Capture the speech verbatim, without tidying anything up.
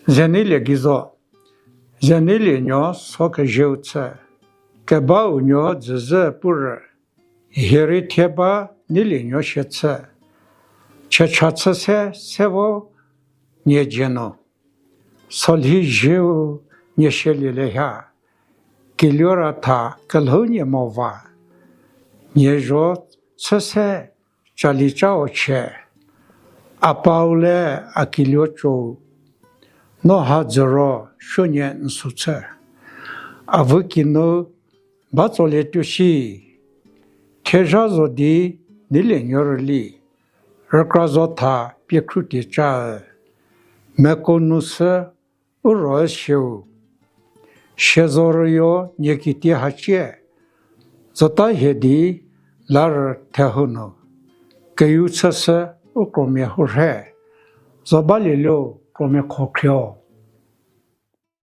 Ze neilie gei zo, ze neilienuo so kezieu chü, kebau nuo dzüzhü purü, hie rei thie ba neilienuo shie chü, chiecha chü se se vo nie dzie nu, solhi zieu nie shielie le ha, kiluo ra tha kelhou nie mo va, nie zho chü se cali cau chie, a pau le a kiluo cou, no ha dzüro suonie n sü chü. A vü kinu ba tsolie tuo shi, thiezha zo di neilienuo rüli, rükra zo tha pie khrutie ca, meko nu sü u ro sieu, sia zo rüyo nie kitie hacie, zota hie di la rü thehou nu, keyu chü sü u kromia hu rhe, zo balie lo kromia kho khrieu.